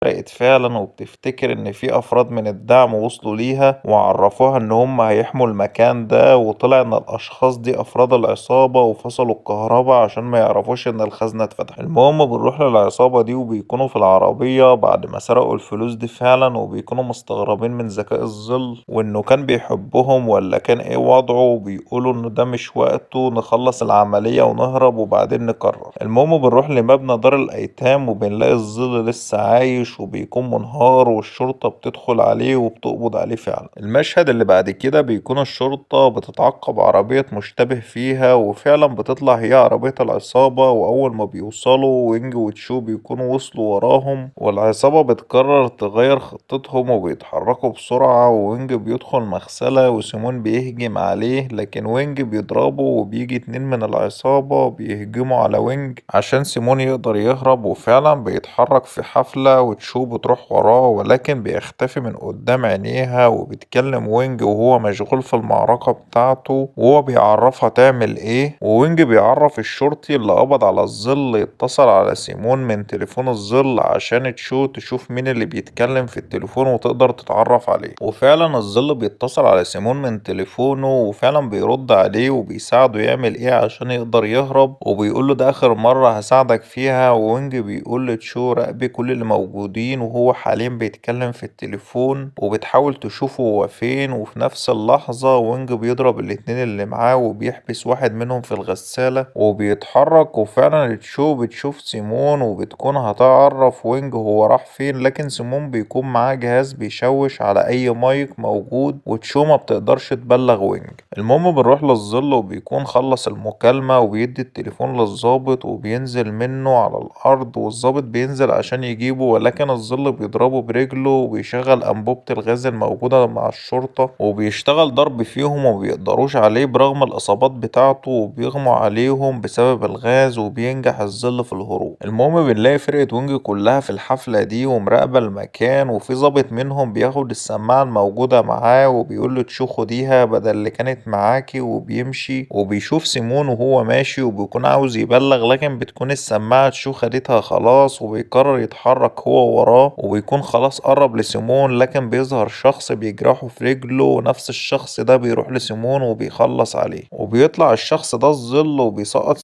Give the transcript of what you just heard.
اتسرقت فعلا، وبتفتكر ان في افراد من الدعم وصلوا ليها وعرفوها ان هم هيحموا المكان ده، وطلع ان الاشخاص دي افراد العصابة وفصلوا الكهرباء عشان ما يعرفوش ان الخزنة اتفتحت. المهم بنروح للعصابة دي وبيكونوا في العربية بعد ما سرقوا الفلوس دي فعلا، وبيكونوا مستغربين من ذكاء الظل وانه كان بيحبهم ولا كان ايه وضعه، وبيقولوا انه ده مش وقته، نخلص العملية ونهرب وبعدين نقرر. المهم بنروح لمبنى دار الايتام وبنلاقي الظل لسه عايش وبيكون منهار، والشرطة بتدخل عليه وبتقبض عليه فعلا. المشهد اللي بعد كده بيكون الشرطة بتتعقب عربية مشتبه فيها، وفعلا بتطلع هي عربية العصابة، وأول ما بيوصلوا وينج وتشو بيكونوا وصلوا وراهم، والعصابة بتقرر تغير خطتهم وبيتحركوا بسرعة، ووينج بيدخل مغسلة وسيمون بيهجم عليه، لكن وينج بيضربه وبيجي 2 من العصابة بيهجموا على وينج عشان سيمون يقدر يهرب، وفعلا بيتحرك في حفلة وتشو بتروح وراه، ولكن بيختفي من قدام عينيها، وبيتكلم وينج وهو مشغول في المعركة بتاعته وهو بيعرفها تعمل ايه، ووينج بيعرف الشرطي اللي قبض على الظل يتصل على سيمون من تليفون الظل عشان تشو تشوف مين اللي بيتكلم في التليفون وتقدر تتعرف عليه، وفعلا الظل بيتصل على سيمون من تليفونه وفعلا بيرد عليه وبيساعده يعمل ايه عشان يقدر يهرب، وبيقول له ده اخر مرة هساعدك فيها. ووينج بيقول لتشو راقبي كل اللي موجودين وهو حاليا بيتكلم في التليفون، وبتحاول تشوفه هو فين، وفي نفس اللحظة وينج بيضرب الاتنين اللي معاه وبيحبس واحد منهم في الغسالة وبيتحرك، وفعلا تشو بتشوف سيمون وبتكون هتعرف وينج هو راح فين، لكن سيمون بيكون معاه جهاز بيشوش على اي مايك موجود، وتشو ما بتقدرش تبلغ وينج. المهم بنروح للظل وبيكون خلص المكالمة وبيدي التليفون للظابط وبينزل منه على الأرض، والظابط بينزل عشان يجيبه، ولكن الظل بيضربه برجله وبيشغل أنبوبة الغاز الموجودة مع الشرطة وبيشتغل ضرب فيهم ومبيقدروش عليه برغم الإصابات بتاعته، وبيغموا عليهم بسبب الغاز، وبينجح الظل في الهروب. المهم بنلاقي فرقة وينج كلها في الحفلة دي ومراقبة المكان، وفي ظابط منهم بياخد السماعة الموجودة معاه وبيقول له تشو خديها بدل اللي كانت معاكي، وبيمشي وبيشوف سيمون وهو ماشي وبيكون عاوز يبلغ، لكن بتكون السماعة تشو خدتها خلاص، وبيقرر يتحرك هو وراه، وبيكون خلاص قرب لسيمون، لكن بيظهر شخص بيجرحه في رجله، ونفس الشخص ده بيروح لسيمون وبيخلص عليه، وبيطلع الشخص ده الظل وبيسقط